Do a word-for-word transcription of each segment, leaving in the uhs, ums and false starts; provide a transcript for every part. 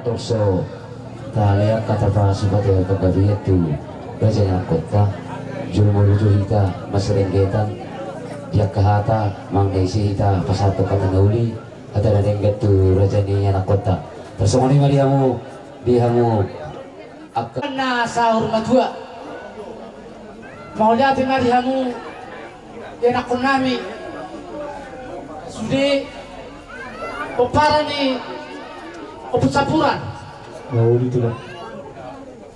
Torso talean hata pasupasuan panggabean tu raja ni anakkonta. Jolo molo jo hita marsirenggetan di angka hata manang na ise hita pasahathon hata na uli, hata na denggan tu raja ni anakkonta. Tarsongon i ma di hamu, di hamu angka na saur matua. Mauliate ma di hamu di anakkonnami sude pomparan ni Ompu Campuran.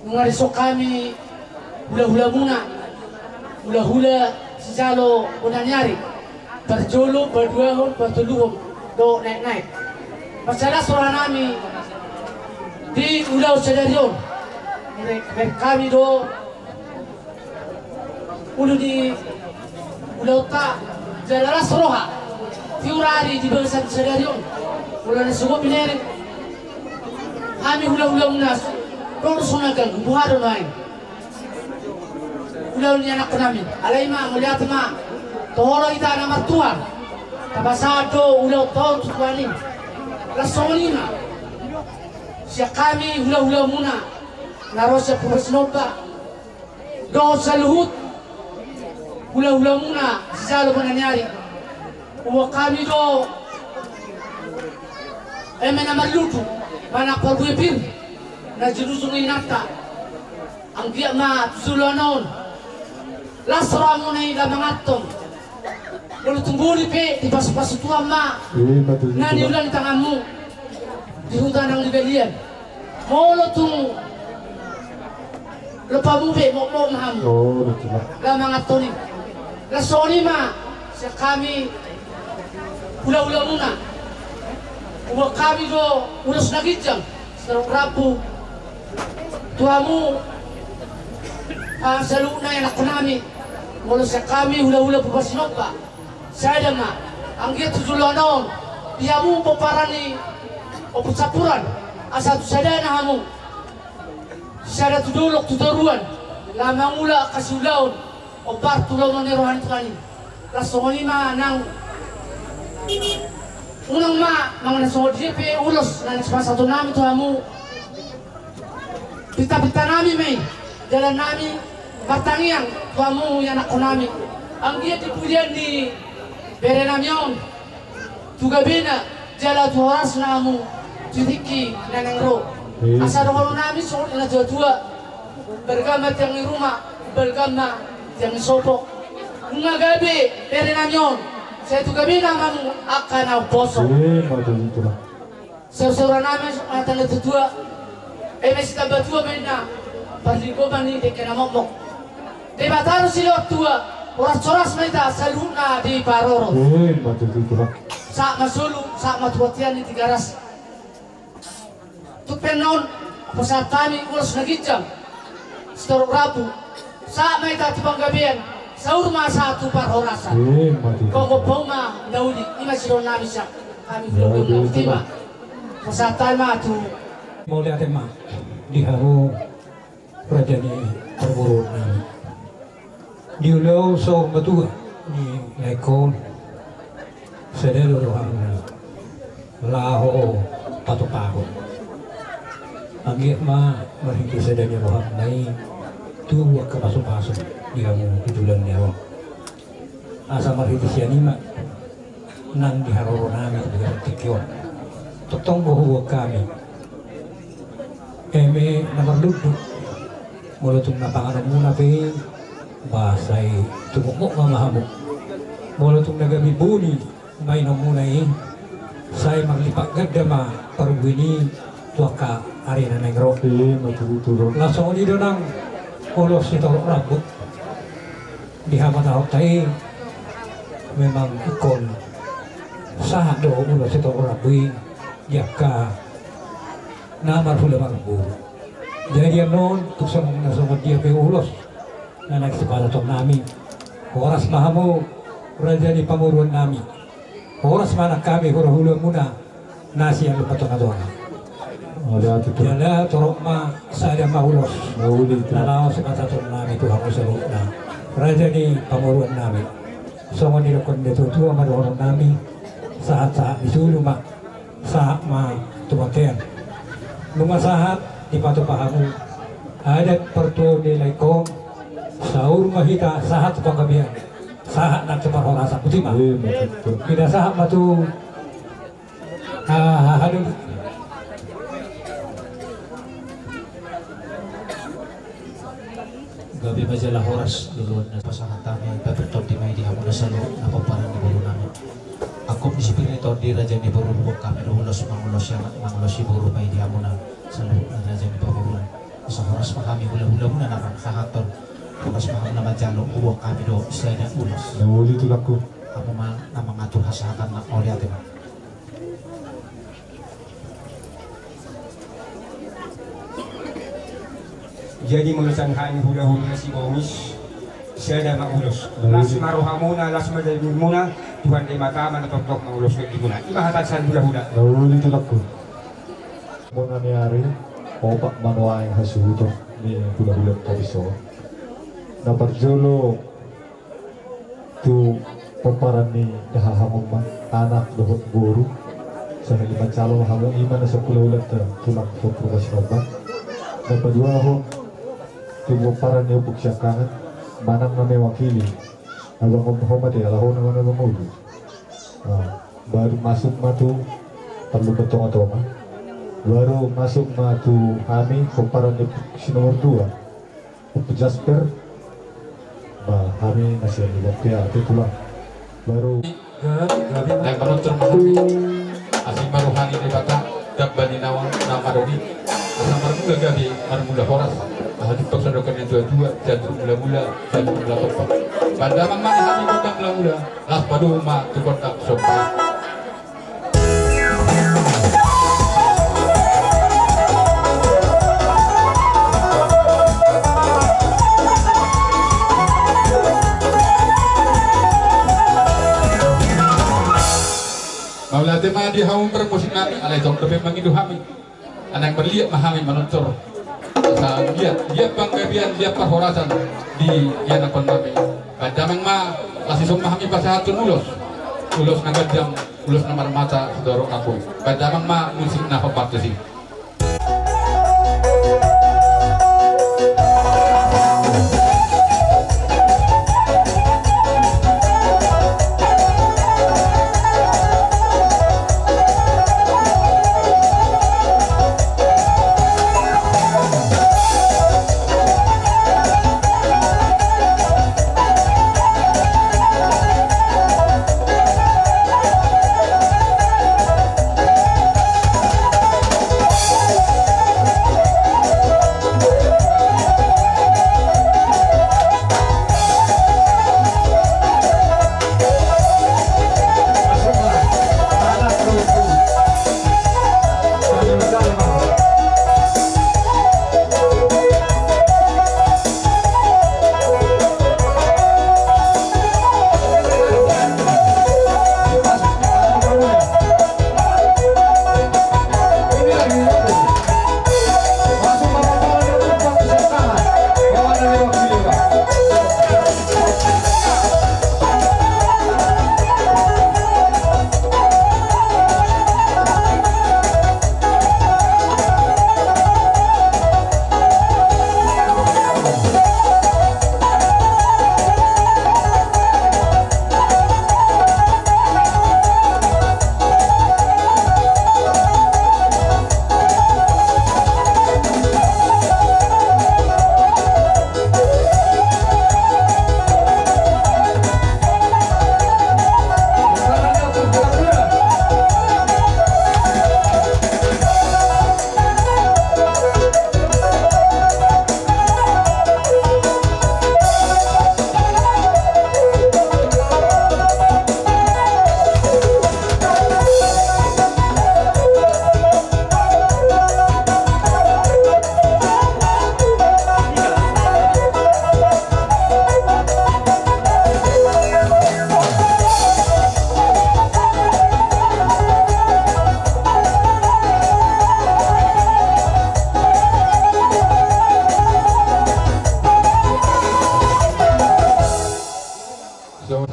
Nunga dison hami hulahulamuna, hulahula sijalo bona ni ari, parjolo, paduahon, patoluhon dohot naeknaek. Mansai las rohanami di ulaon sadari on. Bereng hami do ulu ni ulaonta jala las roha. Tiur ari di bagasan sadari on, ulaon na sogot binereng. Hami hulahulamuna, dohot songon na ganggu buha do nuaeng ulaon ni anakkonnami. Alai ma mauliate ma, toho do hita na martuhan, tapasahat do ulaonta on tu Tuhan i. Las songon i ma sian hami hulahulamuna na ro sian Purba Sinomba dohot saluhut hulahulamuna sijalo bona ni ari. Huboan hami do eme na marlundu manang parbue pir na jinujung ni inanta. Anggiat ma tu joloan on las rohamuna i lam manganhon. Molo tung boi pe dipasupasu Tuhan ma na niula ni tanganmu di huta nang di balian. Molo tung lompamu pe, mokmok ma hamu lam manganhon i. Las songon i ma sian hami hulahulamuna. Huboan hami do ulos na ginjang sitorop rambu tu hamu, saluhutna anakkonnami. Molo sian hami hulahula Purba Sinomba, sada ma, anggiat tu joloan on di hamu pomparan ni Ompu Campuran, asa tu sadana hamu, sada tu dolok tu toruan, lam mangula hasiulaon, ombar tu lomo ni roha ni Tuhan i. Las songon i ma nang, unang ma manang na songon dia pe ulos na naeng sipasahatonnami tu hamu. Pintapintanami ma i, dalannami martangiang tu hamu ianakkonnami. Anggiat di pudian ni berenami on tu gabena jala tu horasna hamu tu tingki na naeng ro. Asa dohononnami songon natuatua: Balgam ma tiang ni ruma, balgam ma tiang ni sopo. Nunga gabe berenami on, sai tu gabena ma hamu angka na umposo. Saursaurannami ma hata ni natuatua: Eme sitambatua ma inna, parlinggoman ni dengke na mokmok. Debata do silehon tua, horashoras ma hita saluhutna diparorot. Sahat ma solu, sahat ma tu bontean ni Tigaras. Tung pe annon hupasahat hami ulos na ginjang sitorop rambu. Sahat ma hita tu panggabean, saur ma sahat tu parhorasan. Pongop hauma na uli, i ma sidohononnami sian hami. Hupasahat hami ma tu. Mauliate ma di hamu raja ni parboruonnami. Di ulaon saur matua ni naeng on, sada do rohamuna laho patupahon. Anggiat ma marhite sada ni rohamuna i tubu angka pasupasu di hamu tu joloan ni ari on. Asa marhite sian i ma nang di haroronami tu tingki on. Tongtong do huboan hami eme na marlundu. Molo tung na panganonmuna pe i, ba sai tumomok ma hamu. Molo tung na gabe buni mainonmuna i, sai marlipat ganda ma parbuena i tu angka ari na naeng ro. Las songon i do nang ulos sitorop rambu. Di habatahonta i memang ingkon sahat do ulos sitorop rambu i di angka na marhula marboru. Jadi annon tung songon na songon dia pe ulos na naeng sipasahatonnami, horas ma hamu raja ni pamoruonnami. Horas ma nang hami hulahulamuna na sian Lumban Tongatonga. Jala torop ma sada ma ulos na laho sipasahatonnami tu hamu saluhutna raja ni pamoruonnami. Songon nidokkon ni natuatua ma dohononnami: Sahatsahat ni solu ma, sahat ma tu bontean. Nunga sahat dipatupa hamu adat partuo ni laengkon, saur ma hita sahat tu panggabean, sahat nang tu parhorasan, botima. Ima tutu. Hita sahat ma tu, ah, hadu. Gabe ma jala horas, loloan na pasahat hami, papertondi ma i di hamuna saluhutna pomparan ni boru nami. Angkup ni sipir ni tondi, raja ni boru, huboan hami do ulos, mangulosi anak, mangulosi boru ma i di hamuna saluhutna raja ni parboruon. Asa horas ma hami hulahulamuna na marsahathon, horas ma hamuna manjalo, huboan hami do sada ulos. Na uli tulangku. Hamu ma na mangatur hasahatan na, mauliate ma. Jadi molo sian hami hulahula Simangun, sada ma ulos. Las ma rohamuna, las ma dagingmuna, Tuhan Debata ma na tongtong mangulosi dagingmuna. Ima hata sian hulahula. Na uli tulangku. Bona ni ari, opat ma nuaeng hasuhuton ni hulahula tadi so. Na parjolo tu pomparan ni dahahangon ma, anak dohot boru, sahali manjalo ma hamu, ima na sian hulahulanta tulang Purba Sinomba. Na paduahon tu pomparan ni ompung siangkangan, manang na mewakili abang on, ho ma te, ala ho nama na mangolu. Ah, baru masuk ma tu parlumbon tongatonga. Baru masuk ma tu hami pomparan ni si nomor dua. Jasper. Ba hami na sian di Bapia, ate tulang. Baru. Naeng manortor ma hami. Asi ma roha ni Debata, damba ni naung na marodi. Asa marmula gabe, marmula horas. Aha jumpang sadokon ni tuatua, jatuh mula-mula, jatuh mula topak. Baen damang ma di hami gondang mula-mula, laos padomu ma tu gondang somba. Mauliate ma di hamu parmusik nami, alai tong dope mangido hami. Naeng marliat ma hami manortor. Asa liat, liat panggabean, liat parhorasan di ianakhon nami. Baen damang ma, laos dison ma hami pasahathon ulos. Ulos na ganjang, ulos na marmata sidorong agung. Baen damang ma musik na hombar tusi.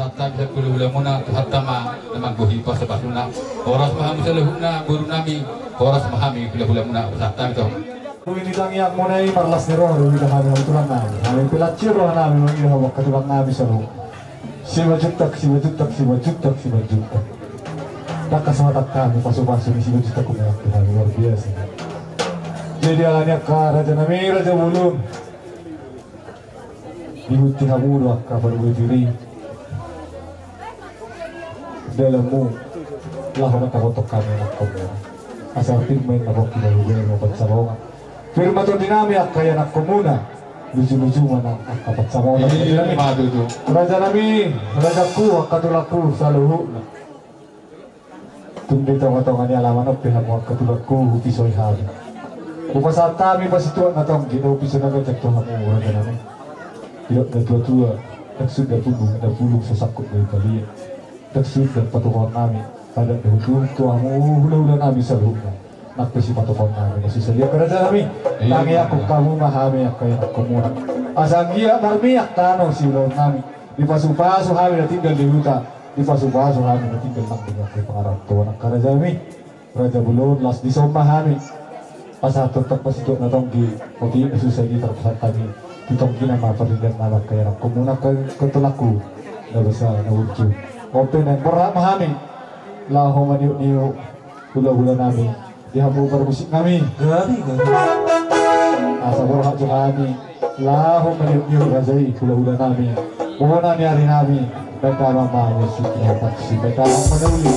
Sahat hami sian hulahulamuna, Tuhanta ma na manggohi pasupasuna. Horas ma hamu saluhutna boru nami. Horas ma hami hula-hulamuna, pasahat hami tong. Dung i tangiangmuna i marlas ni roha do huida hami, hami tulang nami. Hami pe las ni roha nami mangida hamu angka tulang nami saluhut. Simanjuntak, Simanjuntak, Simanjuntak, Simanjuntak. Tangkas ma hata hami pasu-pasu ni Simanjuntak, humeak tu hami, luar biasa. Jadi alani angka raja nami, raja bolon, dihuti hamu do angka parbue pir i dalanmu laho mandapothon hami anakkonmuna. Asa pir ma inna pongki, na hubege ma pansalongan. Pir ma tondi nami angka ianakkonmuna. Luju-luju ma nang angka pansalongan. Ima tutu. Raja nami, rajangku, angka tulangku saluhutna. Tung di tonga-tonga ni alaman on pe hamu angka tulangku, hupisoi hami. Hupasahat hami pasituak na tonggi, na hupisoi na ganjang tu hamu raja nami. Didok na tua-tua, ndang suda pulung, na pulung sasangkut do dipaliat. Ndang suda patoponon nami, padan do hutuhuk tu hamu hula-hula nami saluhutna. Nang pe sipatoponon nami na so salian, raja nami. Tangiangkon hamu ma hami angka ianakkonmuna. Asa anggiat marmiak tano siulaon nami. Dipasu-pasu hami na tinggal di huta, dipasu-pasu hami na tinggal nang di angka pangarantoan, angka raja nami. Raja bolon, las dison ma hami pasahathon tong pasituak na tonggi. Otik na so salian tarpasahat hami tu tonggina ma parlinggoman nami angka ianakkonmuna, angka tulangku na basa na burju. On pe naeng borhat ma hami laho maniuk-niuk hula-hula nami, di hamu parmusik nami. Gabe, gabe. Asa borhat jo hami laho maniuk-niuk raja i, hula-hula nami. Bona ni ari nami, baen damang ma musik, ya, taksi, baen damang ma na uli.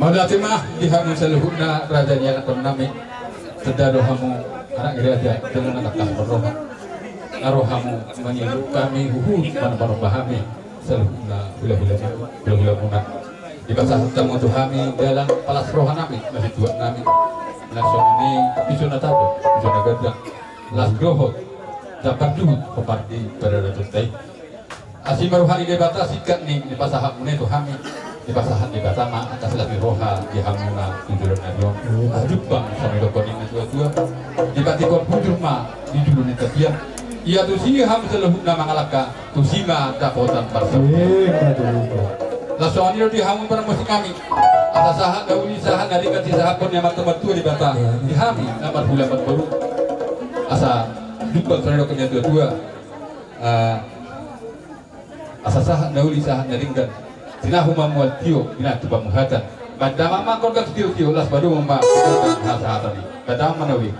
Mauliate ma di hamu saluhutna raja ni anakkonnami. Tanda do hamu anak ni raja, tanda na tangkas marroha. Na ro hamu mangido hami huhut manang paromba hami saluhutna hulahula, hulahulamuna. Dipasahat hamu tu hami dalan palas rohanami, na situaknami. Na songon i piso na tabo, piso na gandang, las dohot, dapat duhut, hombar di paradatonta i. Asi ma roha ni Debata, singkat ni, dipasahat muna i tu hami, dipasahat Debata ma angka las ni roha di hamuna tu joloan nari on. Aduh bang, songon i dohonon ni na tuatua. Dipatikon bujur ma di julu ni tapian. Ia tusi hamu saluhutna mangalangka, tusi ma dapotan parsaulian. Las songon i do di hamu parmusik nami. Asa sahat na uli, sahat na denggan, disahathon ni amanta martua Debata di hami na marhula marboru. Asa aduh bang, songon i dohonon ni na tuatua. Ah, asa sahat na uli, sahat na denggan, tinahu ma mual tio, binatu pamuhatan. Banda ma mangkorgang tio-tio, las padomu ma hasahatan i. Banda ma na uli.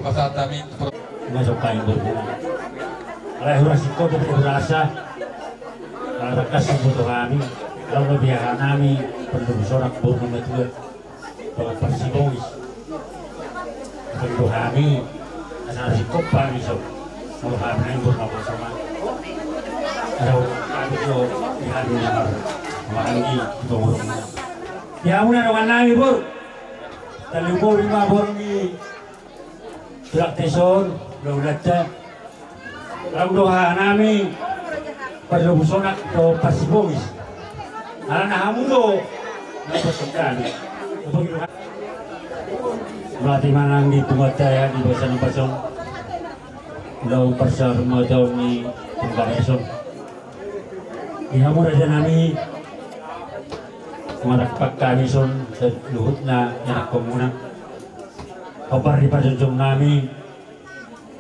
Pasahat hami. Masuk kain berguna. Alai hurasa ingkon dope hurasa. Ala tangkas diboto hami, laho na biaha nami, pardomu sorak boru na matua, dohot parsibongis. Pardomu hami, asa na singkop hami so. Molo hami nai boru na poso ma. Asa hami so di hami na mar, maranggi di pangurung. Di hamuna dongan nami boru. Tarlumobi ma boru ni Tulang tison, hulahulanta. Lam do hahanami, pardomu sorak dohot parsibongis. Alana hamu do na parsuk hami. Mauliate ma nang di punguanta ya, di bagasan ombas on. Lam parsaurmataon ni Tunggason. Di hamu rajanami, marangkup hami son saluhutna ianakkonmuna. Hombar di parjongjong nami,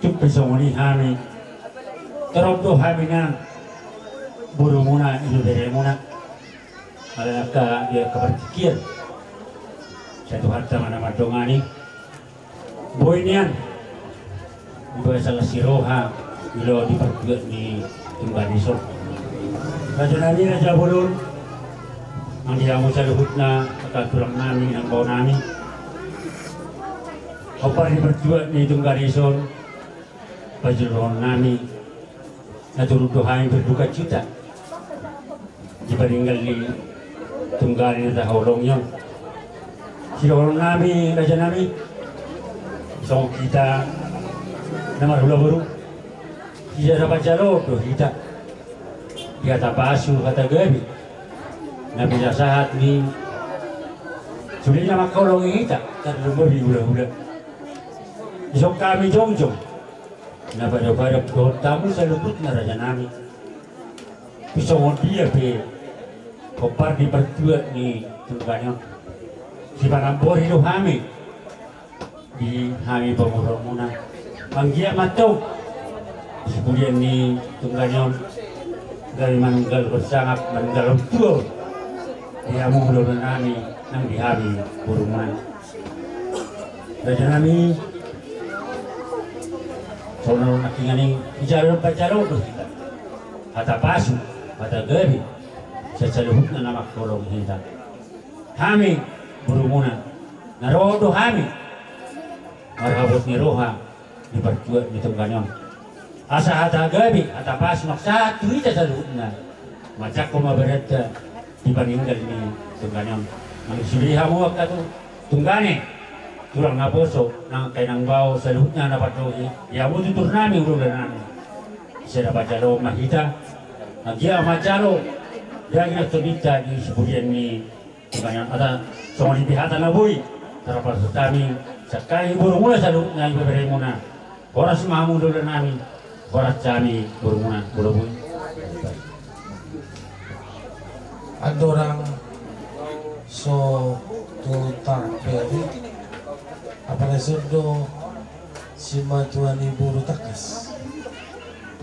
tung pe songon i hami. Torop do hami nian borumuna, ibeberemuna. Alai angka di angka partingkian, sai Tuhanta ma na mandongani. Boi nian. Di bagasan las ni roha, di laho di partuat ni Tunggason. Rajanami, raja bolon, nang di hamu saluhutna, angka tulangnami, inang baonami. Hombar di partuat ni Tunggason, pajulhononnami, na turut do hami berduka cita di paninggal ni Tunggason na tahaholongi on. Sidohononnami, rajanami, songon hita na marhula boru, sisada pansalon do hita. Di hata pasu, hata gabe, na pinasahat ni sude na manghaholongi hita, tarlumobi hulahula. Dison hami jongjong na padopadop dohot hamu saluhutna, rajanami. Tung songon dia pe hombar di partuat ni Tunggason on, sipanambori do hami di hami pamoruonmuna. Manggiat ma antong di sipudian ni Tunggason on, gabe manunggal bersangap, manunggal tua di hamu hulahulanami nang di hami borumuna. Rajanami, songon na nangkiningan i, dijalo, pajalo do hita hata pasu, hata gabe, sian saluhutna na manghaholongi hita. Hami borumuna, na ro do hami marhabot ni roha di partuat ni Tunggason on. Asa hata gabe, hata pasu, nang sahat tu hita saluhutna. Manjangkon ma baranta di paninggal ni Tunggason on. Nang sude hamu angka tu, tunggane, tulang naposo, nang angka inang bao, saluhutna na pardohi, di hamu tuturnami, hulahulanami. Sisada pansalon ma hita. Manggiat ma jalo daging nang tondinta di sipudian ni Tunggason on. Asa songon i pe hata na boi tarpasahat hami sian hami borumuna saluhutna, ibeberemuna. Horas ma hamu hulahulanami, horas hami borumuna, molo boi. Andorang so tu tarperi, apala sondo simatua ni boru tangkas.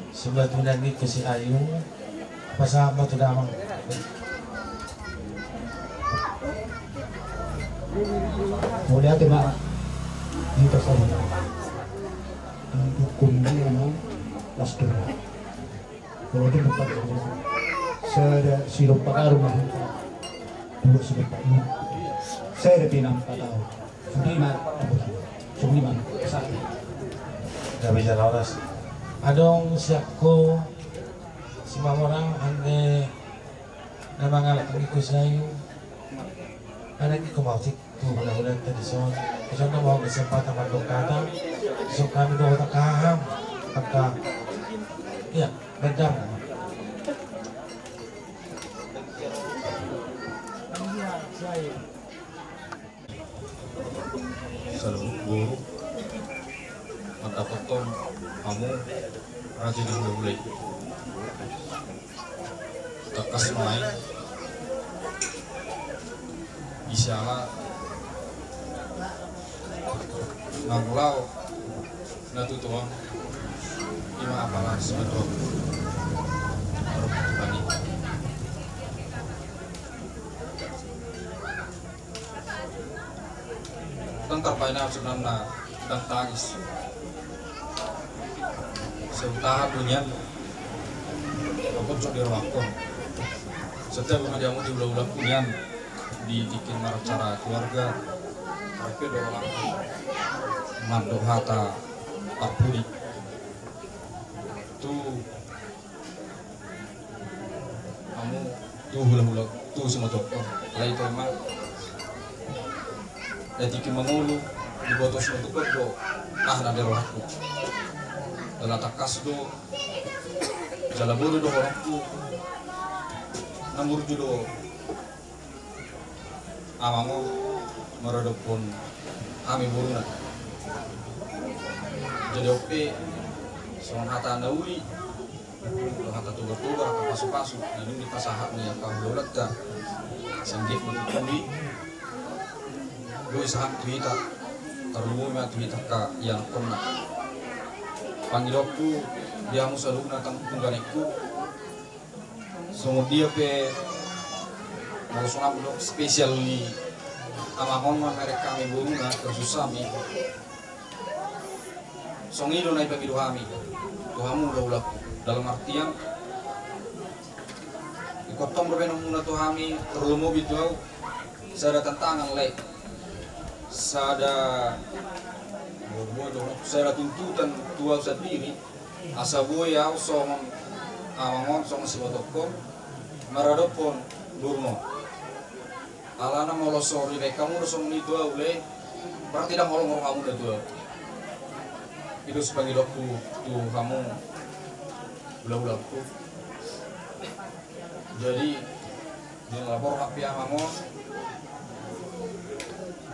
Simatua ni anggi ko si Ayu, pasahat ma tu damang. Mauliate ma di hita saluhutna. Dukun dia ma las dohot. Molo dung dompak sada sidompak aru ma hita. Dua sidompak dua. Sada pe na empat taon. Songon i ma. Songon i ma. Satu. Gabe jala horas. Adong siakku Simamora, ande na mangalap anggi ku sayu. Ada anggi ku mautik tu hulahulanta dison. Dison na mau kesempatan mandok hata. Dison hami dohot haham. Angka, iya, bendam. Saluhut boru mandapothon hamu raja ni hulahula i. Tangkas ma i, di siala na mulaon na tutu on, ima apala sibatua. Baru Tuhan i. Ndang tarbaen au sebenarna, ndang tangis. Sai hutahan do nian. Pokok so di rohangkon. Setiap ma di hamu di hulahulangku nian, di tingki maracara keluarga, tarpedok rohangku mandok hata parpudi tu hamu, tu hulahula, tu simatuakkon. Alai toe ma, di tingki mangolu, diboto simatuakkon do aha na di rohangku. Jala tangkas do, jala bodo do rohangku. Na murju do amang on maradophon hami boruna. Jadi on pe, songon hata na uli, songon hata toga-toga, hata pasu-pasu na dung dipasahat ni angka hulahulanta, sai anggiat ma tutu i boi sahat tu hita, tarlumobi ma tu hita angka ianakkonna. Pangidoanku di hamu saluhutna, tang-, tungganekku, songon dia pe molo songon on do spesial ni amang on, mamereng hami boruna, khusus hami. Songon i do na ipangido hami tu hamu hulahulangku. Dalam artian, ingkon tong dope hamuna tu hami, tarlumobi tu au, sada tantangan, lae, sada, sada tuntutan tu au sandiri. Asa boi au songon amang on, songon simatuakkon, maradophon boru on. Alana molo so dibaen hamu do songon i tu au, lae, berarti ndang holong rohamuna tu au. I do sipangidoanku tu hamu hulahulangku. Jadi, di na borhat pe amang on,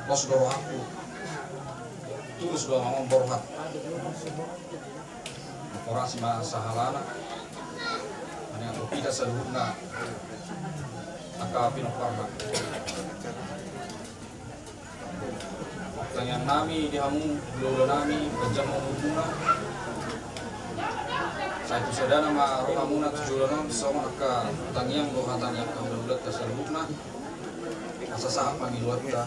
pos do rohangku. Tulus do amang on borhat. Orasi ma sahalana. Ani anggo hita saluhutna angka pinomparna. Tangiang nami di hamu hulahula nami, panjang ma umurmuna. Sai tu sadana ma rohamuna tu joloan on, songon angka tangiang dohot hata ni angka hulahulanta saluhutna. Asa sahat pangidoanta.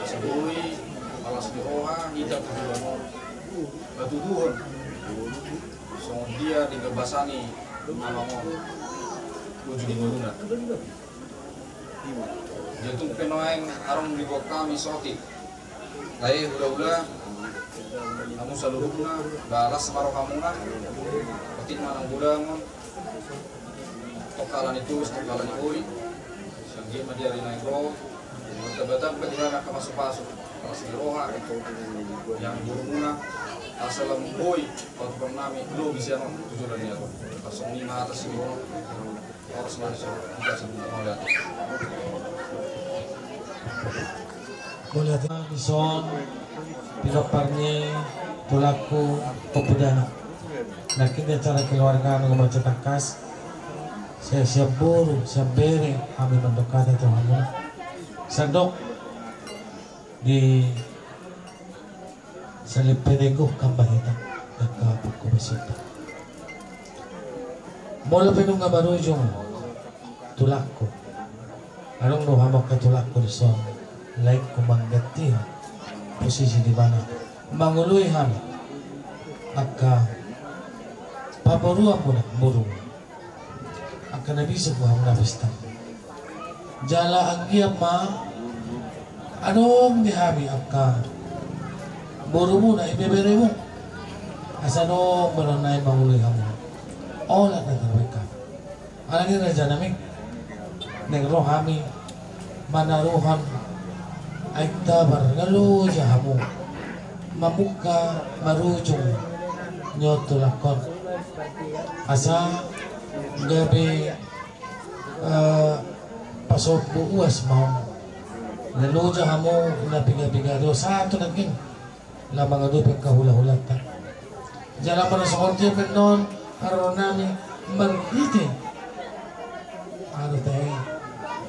Asa boi las ni roha hita tu joloan on. Patuduhon songon dia di basa ni amang on, uju ni ngoluna. Jadi tung pe nuaeng adong diboan hami saotik, lae, hulahula, hamu saluhutna, las ma rohamuna. Otik ma nang godang on. Tong halani tubu, tong halani boi. Sai anggiat ma di ari naeng ro, martamba-tamba di hami angka pasu-pasu, las ni roha ni borumuna, asa lam boi patupaon nami lobi sian on tu joloan ni ari on. Songon i ma hata sibohon. Horas ma di son. Mauliate. Mauliate. Di son, pinompar ni tulangku, Ompu Dana. Nangkin di acara keluarga nunga mansai tangkas. Sian, sian boru, sian bere, hami mandok hata tu hamu. Sandok di salimpet i, gokhon ma hita, angka pangkobasionta. Molo pe nunga marujung tulangku, adong do hamu angka tulangku di son. Laengku manggantian posisi di mana mangoloi hami angka pamoruanmuna, boru, angka na bisuk ma hamu na pesta. Jala anggiat ma adong di hami angka borumuna, ibeberemu, asa adong ma na mangoloi hamu. Olat na tarbahen hami. Alani rajanami, naeng ro hami manaruhon aek tabar na loja hamu mamungka marujung ni on tulak on, asa gabe, eh, pasombu uas ma on. Na loja hamu na piga-piga do satu nangkin. Lam mangadopi angka hula-hulanta. Jala molo songon dia pe annon haroro nami marhite, anu, tahe,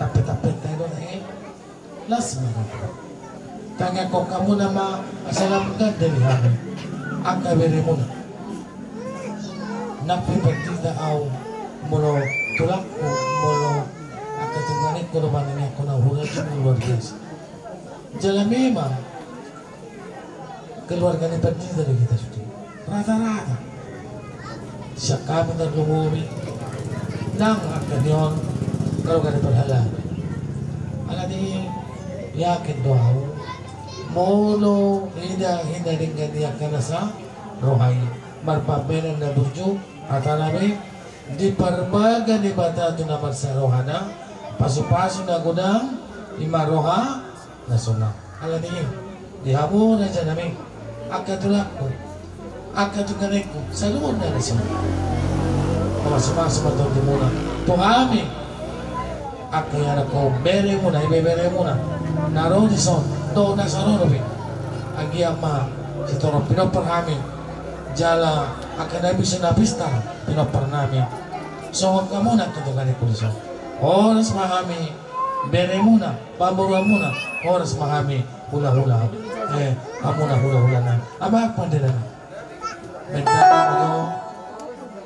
tampek-tampek tahe do, tahe. Las ma. Tangiangkon hamuna ma asa lam ganda di hami angka beremuna. Nang pe pandita au molo tulangku, molo angka tungganengku do manangiangkon au, hurang luar biasa. Jala memang keluarga ni pandita do hita sude. Rata-rata sian hami tarlumobi nang angka ni on keluarga ni parhalado. Alani i yakin do au molo ida hina denggan i angka na saroha i, marpambahenan na burju, hatana be, diparbaga Debata tu na marsaroha na pasu-pasu na godang, i ma roha na somal. Alani i, di hamu rajanami, angka tulangku, angka tungganengku, saluhutna na somal, mamasu-masu ma tondimuna tu hami angka ianakhon, beremuna, ibeberemuna na ro dison dohot na so ro dope. Anggiat ma sitorop pinompar hami, jala angka na bisuk na pistar pinompar nami. Songon hamuna angka tungganengku dison, horas ma hami beremuna, pamoruanmuna, horas ma hami hula-hula, eh, hamuna hula-hula nami. Amang pandita nami, bahen damang do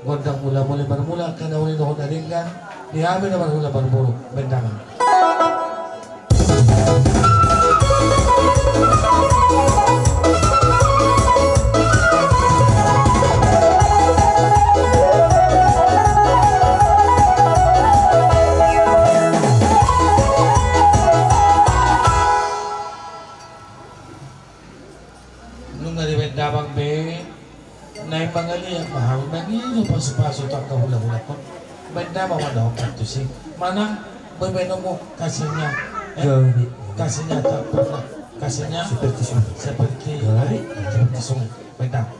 gondang mula-mula, marmula angka na uli dohot na denggan, di hami na marhula marboru, bahen damang. Nunga dibahen damang be, naeng mangaliat ma hami mangido pasu-pasu tu angka hula-hula on. Bahen damang ma dohot kantusi. Manang boi bahenonmu kasihnya, eh, kasihnya tak pernah, kasihnya seperti sungai. Seperti, seperti sungai. Bahen damang.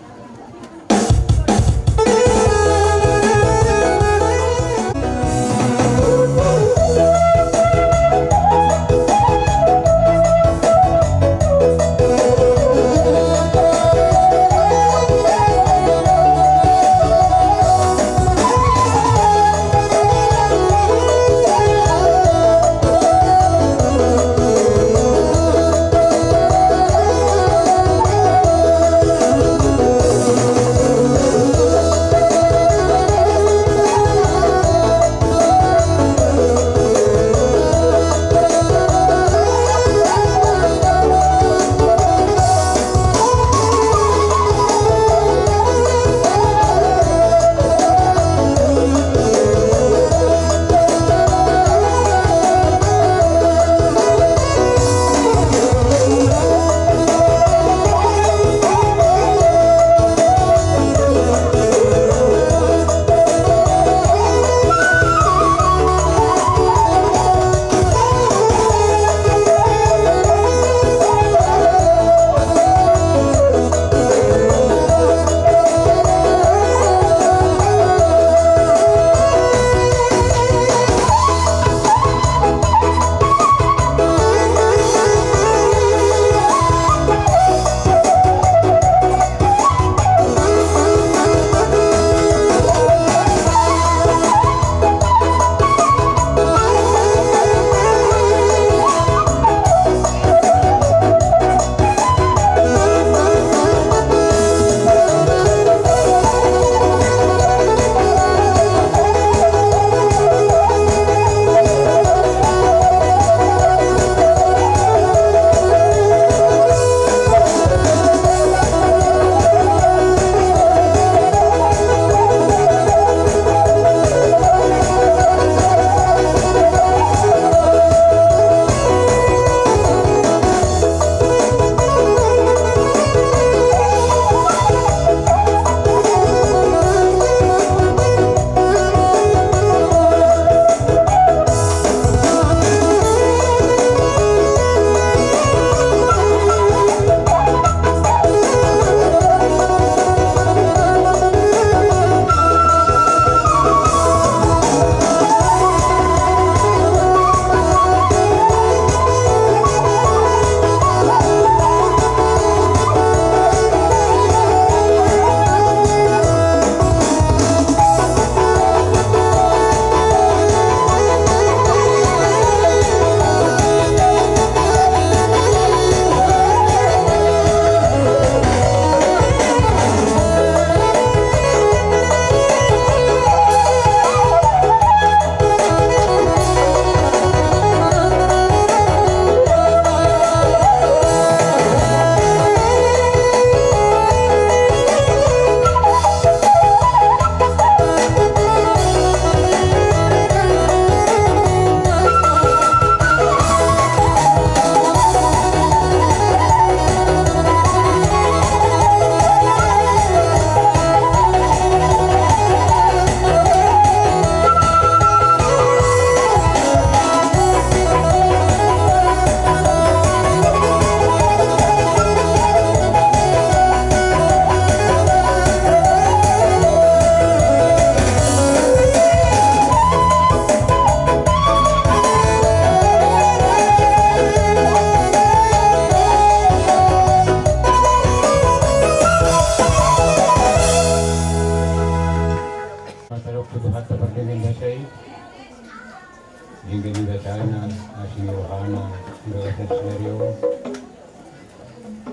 Datana asi ni rohana di bagasan sadari on.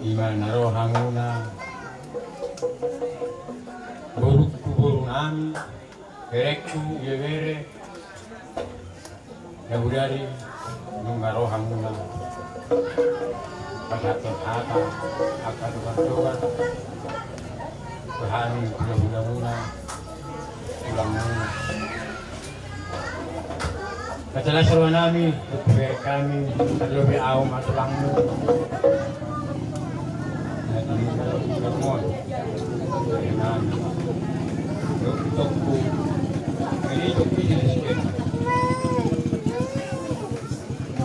Ima na ro hamuna, borungku, borunami, berengku, ibebere. Nabodari nunga ro hamuna pasahathon hata angka dongan-dongan, tu hami hulahulamuna, tulangmuna. Pasahat rohanami, bereng hami, terlebih au ma tulangmu.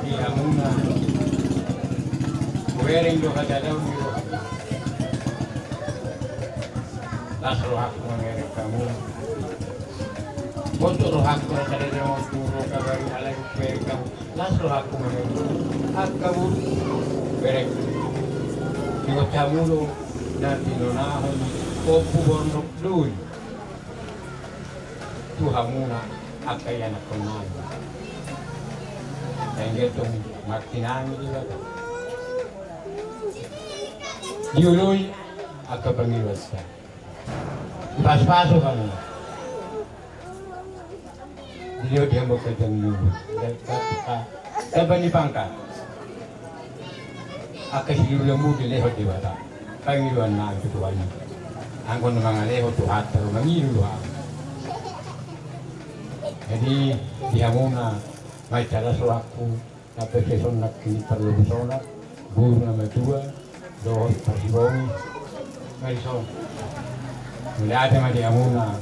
Di hamuna, hubereng do hata daun di roha. Las rohangku mangereng hamu. Bosok rohangku rasa dari daun tu roha kabari alai hubereng hamu. Las rohangku mangereng angka boru, bereng. Ingot hamu do na tinonahon Ompu Bornok Doli tu hamuna angka ianakhonnami. Anggiat tong martinangi Debata, dioloi angka pangidoanta. Dipasupasu hamu. Dilehon di hamu angka jam ni umur, tamba ni pangkat. Angka silulamuna dilehon Debata pangidoannami tu Tuhan i. Anggo na mangalehon Tuhanta do mangido do hami. Jadi di hamuna, mansai las rohangku. Nang pe songon nangkin parlobusona, boru na matua, dohot parsibolis, marison. Mauliate ma di hamuna,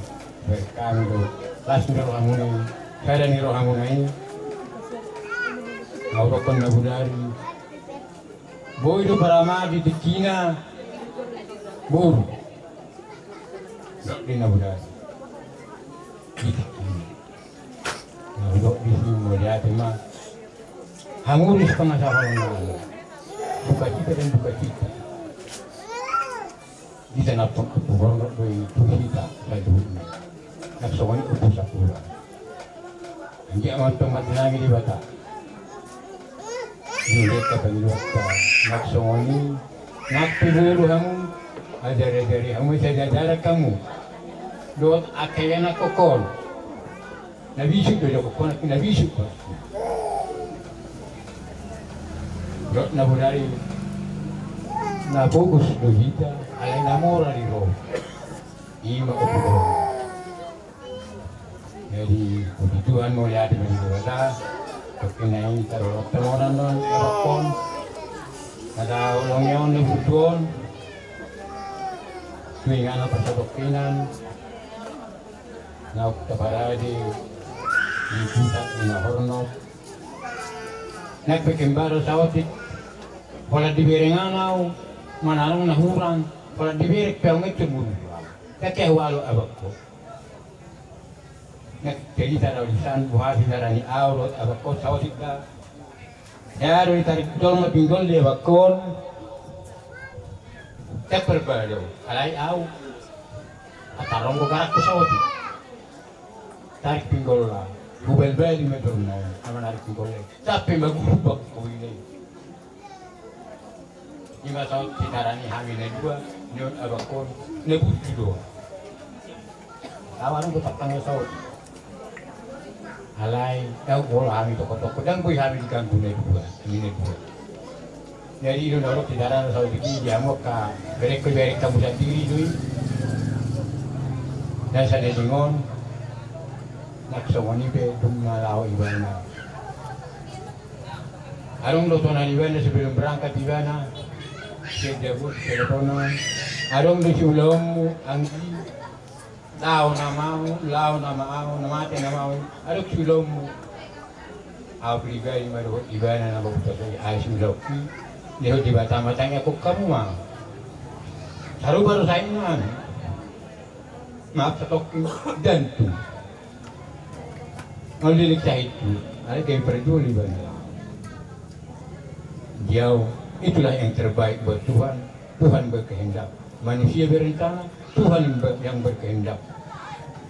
bereng hami do las ni rohamuna i, sada ni rohamuna i. Mauliate ma di Nabodari. Boi do paramati di tingkina, boru. Di Nabodari. Di tingkina. Na hudok disi, mauliate ma. Hamu do sipangasahon nami. Dukacita dan dukacita. Di tanah pengkepung hormat do i tu hita saluhutna. Nang songon i Ompu Sapuran. Anggiat ma tong martinangi Debata. Dilehon Debata pangidoanta. Nang songon i, nang pe boru hamu, ajari-ajari hamu, sai diajarhon hamu dohot angka ianakhon. Na bisuk do, dohonon na bisuk do. Dohot Nabodari, na pogos do hita, alai na mora di roha. Ima Ompu Bornok. Jadi puji Tuhan, mauliate ma di Debata. Tongkin na i tarolong tamoran do abakkon. Ada ulang yaon di butuon. Tu inganan pasatongkinan. Naung taparade di pusat ni na hornop. Nang pe kembar saotik. Holan dibereng au, manang na hurang. Holan dibereng pe au, ngetun bulu. Kakek walo abakko. Nang jadi tara ulisan buhasi darani au rot abakko saotik da. Jaro ditarik jolma pinggol di abakkon. Teper bado alai au. Ataronggo garakku saotik. Tarik pinggol la. Hubalbali ma dorna. Ama narik pinggol la. Sampe magubak ko ile. Ima saut sitarani hami na dua, nion abakon, na bucu do. Awan ku takkang saut. Alai, au bola hami toko-toko, dang boi hami diganggu na dua, hami na dua. Jadi ido na rok sitarana saut iki, dia mo ka, berek ko berek kamu sandiri doi. Dan sana dingon, nak songoni be, dung na lao ibana. Adong do tona ni ibana sebelum berangkat ibana. Siap jabut teleponan. Adong do siulaonmu anggi. Lao nama au, lao nama au, na mate nama au. Adong siulaonmu. Au pribadi ma dohot ibana na bau tasai ai siulaonki. Dohot Debata ma tangi aku kamu ma. Saru baru saingan. Maaf satoki dan tu. Kalau dia lecah itu, ada kayak berdua di bawah. Dia, itulah yang terbaik buat Tuhan. Tuhan berkehendak. Manusia berencana, Tuhan yang ber-, yang berkehendak.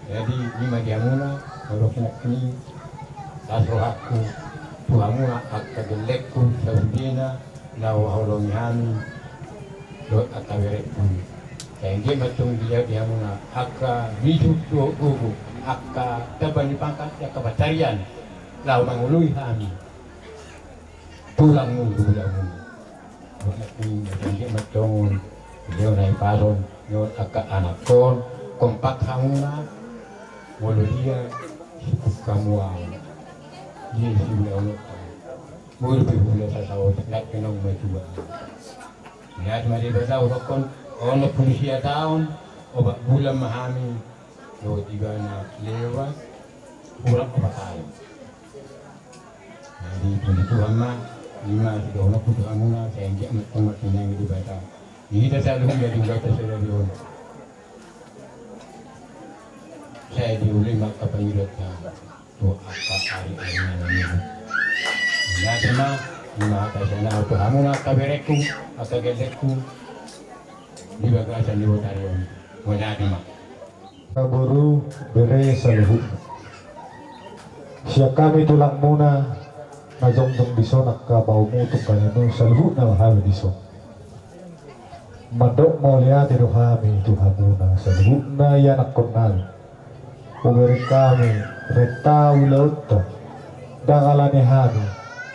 Jadi, ima di hamuna, kalau kena kini, tas rohaku, tu hamuna angka gellengku sasudena na huhaholongi hami dohot angka berengku. Sai anggiat ma tong dilehon di hamuna angka bisuk dohot gogo, angka tamba ni pangkat, angka pansarian laho mangoloi hami tulangmu tu hulahula. Sai anggiat ma tong dilehon hahipason dohot angka anakkon, kompak hamuna, molo dia sungkun hamu au, dia siulaononta. Molo pe hula sasaotik, ndang pe naung matua. Mauliate ma di Debata, hudokkon onom pulu sia taon opat bulan ma hami dohot ibana lewat hurang opat ari. Jadi puji Tuhan ma, i ma sidohononku tu hamuna, sai anggiat ma tong martangiang di Debata. Di hita saluhutna di ulaonta sadari on, sai dioloi ma angka pangidoanta tu angka ari-ari na naeng. Mauliate ma, i ma hata sian ahu tu hamuna angka berengku, angka gellengku di bagasan ni botari on. Mauliate ma. Boru, bere saluhutna. Sian hami tulangmuna na jongjong dison, angka baomu, tungganmu, saluhutna ma hami dison. Mandok mauliate do hami tu hamuna saluhutna ianakkonnami. Hubereng hami renta ulaonta, ndang alani hami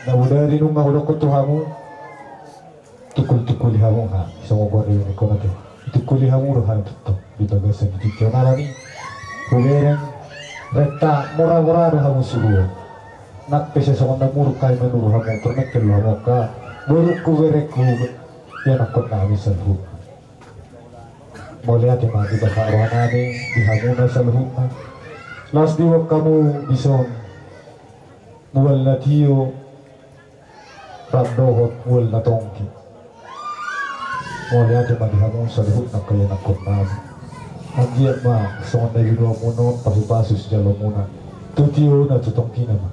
na bodari nunga hudokkon tu hamu, tungkul-tungkuli hamu hami, songon goar ni ingkon ate. Ditungkuli hamu do hami tongtong di bagasan ni tingki on, alani hubereng renta mora-mora do hamu suruon. Nang pe sai songon na muruk hami manuru hamu, tormengkel do hamu angka borungku, berengku, ianakkonnami saluhutna. Mauliate ma di bagasan rohanami di hamuna saluhutna. Laos diboan hamu dison mual na tio rap dohot mual na tonggi. Mauliate ma di hamu saluhutna angka ianakkonnami. Anggiat ma songon na nidokhonmuna on, pasu-pasu sijalomuna tu tiona tu tonggina ma.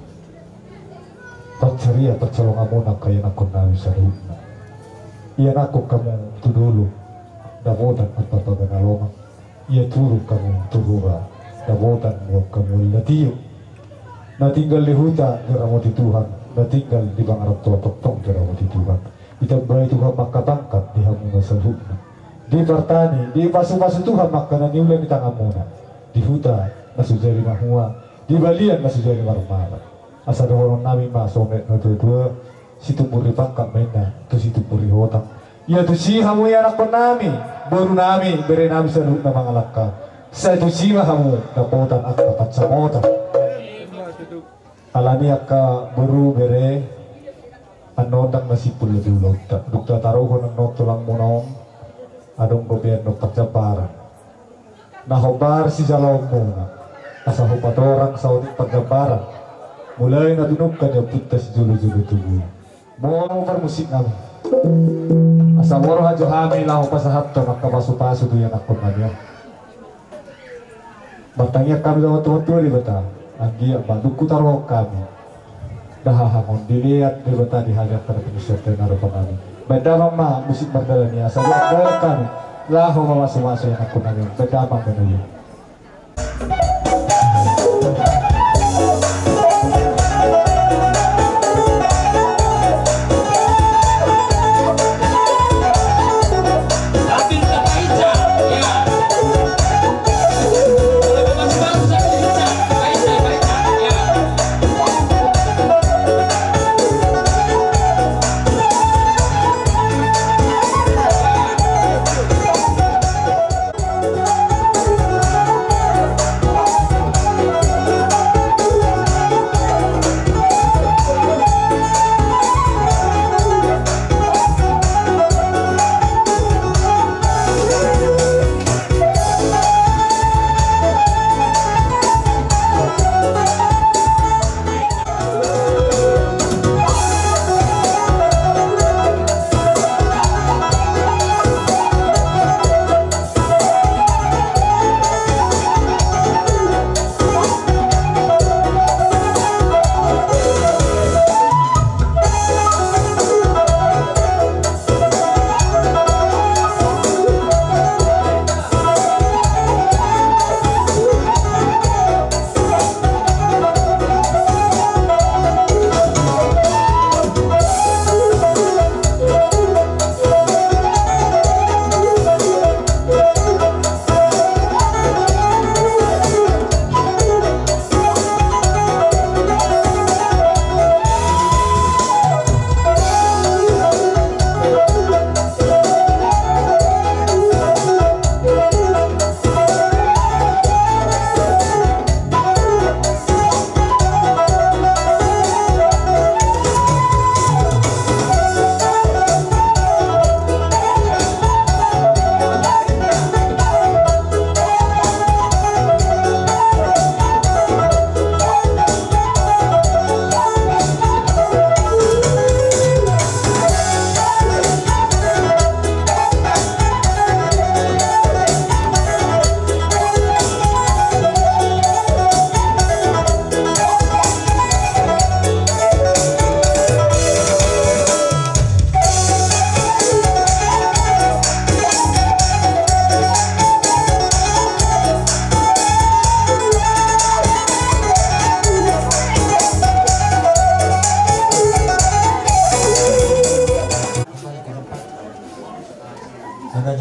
Pansarian pansalonganmuna angka ianakkonnami saluhutna. Ianakkon hamu tu dolok dapotan ampa pangalaman. Ia turun hamu tu rura dapotan mual hamu na tio. Na tinggal di huta diramoti Tuhan, na tinggal di pangarantoan tongtong diramoti Tuhan. Ditambai Tuhan ma angka pangkat di hamuna saluhutna. Dipartani, dipasu-pasu Tuhan ma angka na niula ni tanganmuna. Di huta na so jadi mahua, di balian na so jadi marmara. Asa dohononnami ma songon na tua-tua, situmbur ni pangkat ma inna tu situmbur ni hotang. Ia tusi hamu ianakkonnami, borunami, berenami saluhutna mangalangka, sai tusi ma hamu dapotan angka pansamotan. Alani angka boru, bere, annon ndang na simpul be ulaonta. Dung tataruhon annon tulangmuna on, adong dope annon parjambaran na hombar sijaloonmuna, asa hupatorang saotik parjambaran. Mulai na tunungkan ni ompunta sijolo-jolo tubu i. Boha ma parmusiknami, asa borhat jo hami laho pasahathon angka pasu-pasu tu ianakkonnami on. Martangiang hami tu Amanta Debata, anggiat ma dung hutaruhon hami dahahangon, dilean Debata di hami angka na pinarsiapkan ni adopanami. Bahen damang ma musik mardalan i asa diandalan hami laho mamasu-masu ianakkonnami on. Bahen damang ma na i.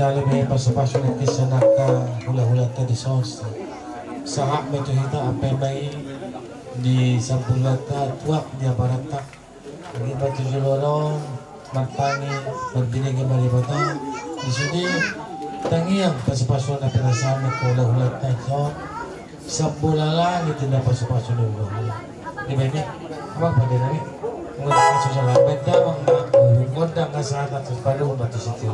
Alai ma pasupasu nangkin sian angka hulahulanta di son. Sahat ma tu hita, ampe ma i di sampulanta tuak ni abaranta. Agi batu jolo ro martangi, marbinege ma Debata. Di sude tangiang pasupasuna, pinasahat ni angka hulahulanta di son. Sambola langit di na pasupasu ni hulahula. Di bene, abang pande nami. Mengundang kasus salah benda, mengundang kesehatan sepadan umat di situ.